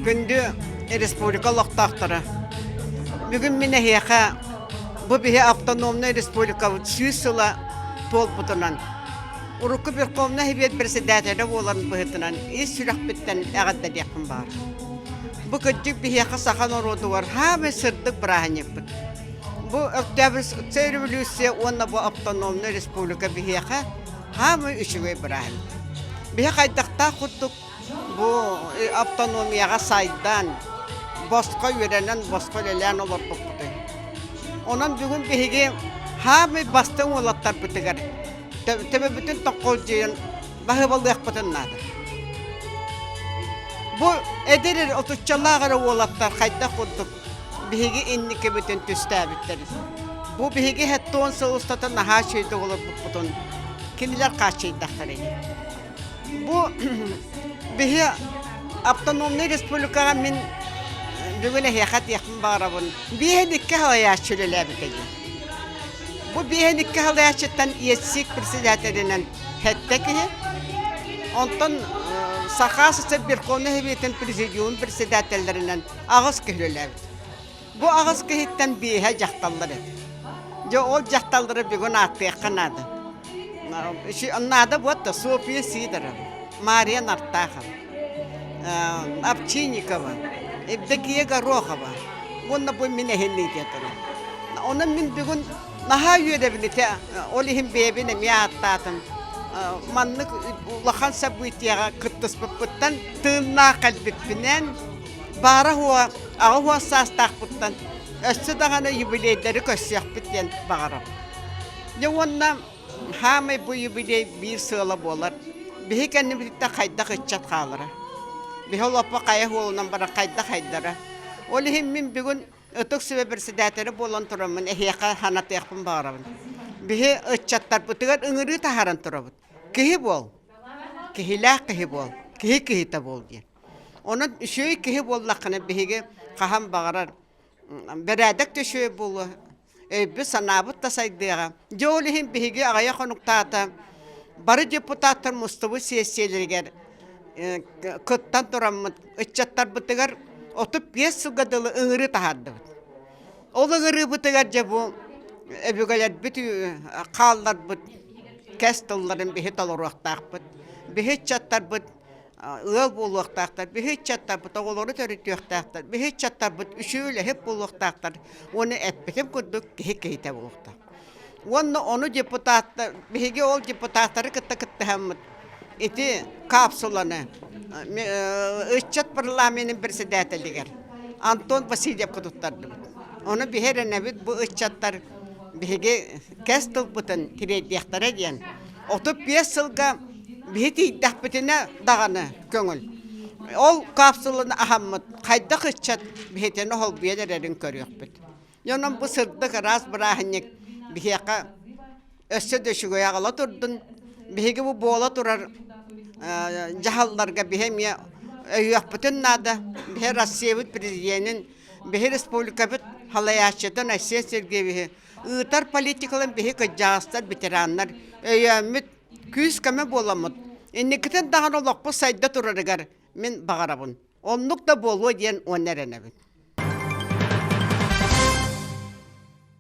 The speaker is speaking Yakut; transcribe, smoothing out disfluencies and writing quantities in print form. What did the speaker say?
Күндү республика олохтоохторо! Бүгүн мин эһиэхэ бу биһи автономнай республикабыт 100 сыла туолбутунан урукку Верховнай Сэбиэт председателэ буоларын быһыытынан ис сүрэхпиттэн эҕэрдэлиэхпин баар. Бу кырдьык биһиэхэ саха норуотугар хаамай сырдык бырааһынньыкпыт. Бу Октябрьская революция уонна бу автономнай республика биһиэхэ хаамай үчүгэй бырааһынньык. Биһи хайдахтаах курдук Бу автономияҕа сайдан, босхо үөрэнэн, босхо үлэлээн олорбуппутуй. Онон бүгүн биһиги хаамый бастыҥ уолаттарбытыгар төбөбүтүн тоххолдьуйан баһыыбалыахпытын наада. Бу эдэр эрэ отуччалаах эрэ уолаттар хайдах курдук биһиги инникибитин түстээбиттэрин. Бу биһиги 70 сыл устата наһаа үчүгэйдик олорбуппутун кинилэр хааччыйдахтара ини. Бу биһи автономнай республикаҕа мин бүгүн эһиэхэ этиэхпин баҕарабын. Биэһин икки халайааччы үлэлээбитэ диэн. Бу биэһин икки халайааччыттан ЕССИК председателинэн сэттэ киһи, онтон Саха СССР Верховнай Советын президиумун председателлэринэн аҕыс киһи үлэлээбит. Бу аҕыс киһиттэн биэһэ дьахталлар этэ. Дьэ ол дьахталлары бүгүн ааттыахха наада. Наада буотта Софья Сидорова, Мария Нартахова, Овчинникова, Евдокия Горохова уонна бу мин эһиннии диэтэрэ. Онон мин бүгүн наһаа үөрэбин ити ол иһин бэйэбин эмиэ ааттаатым. Маннык улахан событиеҕа кыттыспыппыттан тыыннаах кэлбиппинэн Баара уо 80 саастаахпыттан өссө даҕаны юбилейдэри көрсүөхпүт диэн баҕарабын. Дьэ уонна хаамай бу юбилей биир сыала буолар. Биһи кэннибититтэн хайдах ыччат хаалара. Биһи олоппо хайа уолунан баран хайдах хайдара. Ол иһин мин бүгүн Ытык сүбэ председателэ буолан тураммын эһиэхэ санатыахпын баҕарабын. Биһи ыччаттарбытыгар ыҥырыы таһааран турабыт. Киһи буол, киһилээх киһи буол, киһи киһитэ буол диэн. Онон үчүгэй киһи буоллаххына биһиги хаһан баҕарар бэрээдэк да үчүгэй буолуо, өйбүт-санаабыт да сайдыаҕа. Дьэ ол иһин биһиги аҕыйах хонуктаата бары депутаттар мустубут сиэссийэлэригэр кыттан тураммыт ыччаттарбытыгар 35 сылга дылы ыҥырыы таһаардыбыт. Ол ыҥырыыбытыгар дьэ бу өбүгэлэрбит хаалларбыт кэс тылларын биһи толоруохтаахпыт. Биһи ыччаттарбыт ыал буолуохтаахтар, биһи ыччаттарбыт оҕолору төрүтүөхтээхтэр, биһи ыччаттарбыт үчүгэй үлэһит буолуохтаахтар уонна эппитим курдук киһи киһитэ буолуохтаах. Уонна ону депутаттар, биһиги ол депутаттары кытта кыттыһаммыт ити капсуланы ыччат парламенын председателигэр Антон Васильевка туттардыбыт. Ону биһи эрэнэбит бу ыччаттар биһиги кэс тылбытын тириэрдиэхтэрэ диэн 35 сылга биһи тиийдэхпитинэ даҕаны көҥүл. Ол капсуланы аһаммыт хайдах ыччат биһитини холбуйан эрэрин көрүөхпүт. Онон бу сырдык ыраас бырааһынньык биһиэхэ өссө да үчүгэй аҕала турдун. Биһиги бу буола турар дьаһалларга биһи эмиэ өйүөхпүтүн наада. Биһи Россиябыт президенин, биһи республикабыт халайааччытын Айсен Сергеевиһи ыытар политикаларын биһи кырдьаҕастар, ветераннар өйөөммүт, күүс-көмө буоламмыт, инникитин даҕаны олохпут сайда турарыгар мин баҕарабын. Оннук да буолуо диэн уонна эрэнэбин.